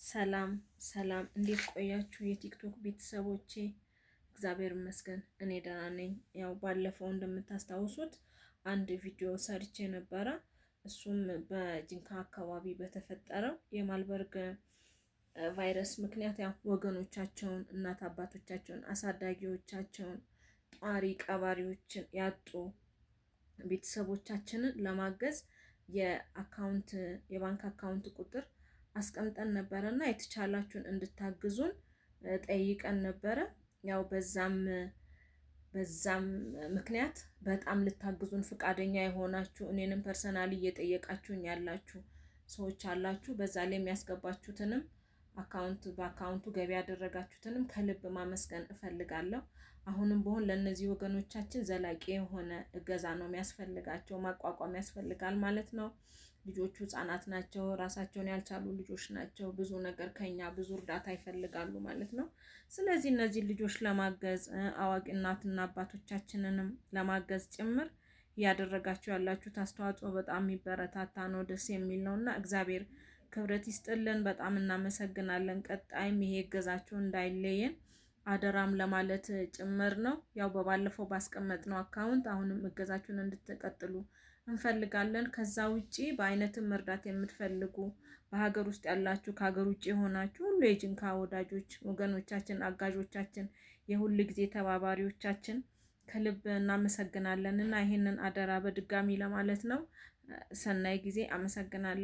ሰላም ሰላም፣ እንዴት ቆያችሁ የቲክቶክ ቤተሰቦቼ? እግዚአብሔር ይመስገን እኔ ደህና ነኝ። ያው ባለፈው እንደምታስታውሱት አንድ ቪዲዮ ሰርቼ ነበረ። እሱም በጂንካ አካባቢ በተፈጠረው የማርበርግ ቫይረስ ምክንያት ያው ወገኖቻቸውን፣ እናት አባቶቻቸውን፣ አሳዳጊዎቻቸውን፣ ጧሪ ቀባሪዎችን ያጡ ቤተሰቦቻችንን ለማገዝ የ account የባንክ account ቁጥር አስቀምጠን ነበረ እና የተቻላችሁን እንድታግዙን ጠይቀን ነበረ። ያው በዛም ምክንያት በጣም ልታግዙን ፈቃደኛ የሆናችሁ እኔንም personally እየጠየቃችሁኝ ያላችሁ ሰዎች አላችሁ። በዛ ላይ የሚያስገባችሁትንም account በ account ኡ ገቢ ያደረጋችሁትንም ከልብ ማመስገን እፈልጋለሁ። አሁንም ቢሆን ለእነዚህ ወገኖቻችን ዘላቂ የሆነ እገዛ ነው የሚያስፈልጋቸው፣ ማቋቋም ያስፈልጋል ማለት ነው። ልጆቹ ህጻናት ናቸው፣ ራሳቸውን ያልቻሉ ልጆች ናቸው። ብዙ ነገር ከኛ ብዙ እርዳታ ይፈልጋሉ ማለት ነው። ስለዚህ እነዚህ ልጆች ለማገዝ አዋቂ እናትና አባቶቻችንንም ለማገዝ ጭምር እያደረጋችሁ ያላችሁት አስተዋጽኦ በጣም የሚበረታታ ነው፣ ደስ የሚል ነው እና እግዚአብሔር ክብረት ይስጥልን። በጣም እናመሰግናለን። ቀጣይም ይሄ እገዛችሁ እንዳይለየን አደራም ለማለት ጭምር ነው። ያው በባለፈው ባስቀመጥነው account አሁንም እገዛችሁን እንድትቀጥሉ እንፈልጋለን። ከዛ ውጪ በአይነትም መርዳት የምትፈልጉ በሀገር ውስጥ ያላችሁ ከሀገር ውጭ የሆናችሁ ሁሉ የጂንካ ወዳጆች ወገኖቻችን፣ አጋዦቻችን፣ የሁል ጊዜ ተባባሪዎቻችን ከልብ እናመሰግናለን እና ይህንን አደራ በድጋሚ ለማለት ነው። ሰናይ ጊዜ። አመሰግናለሁ።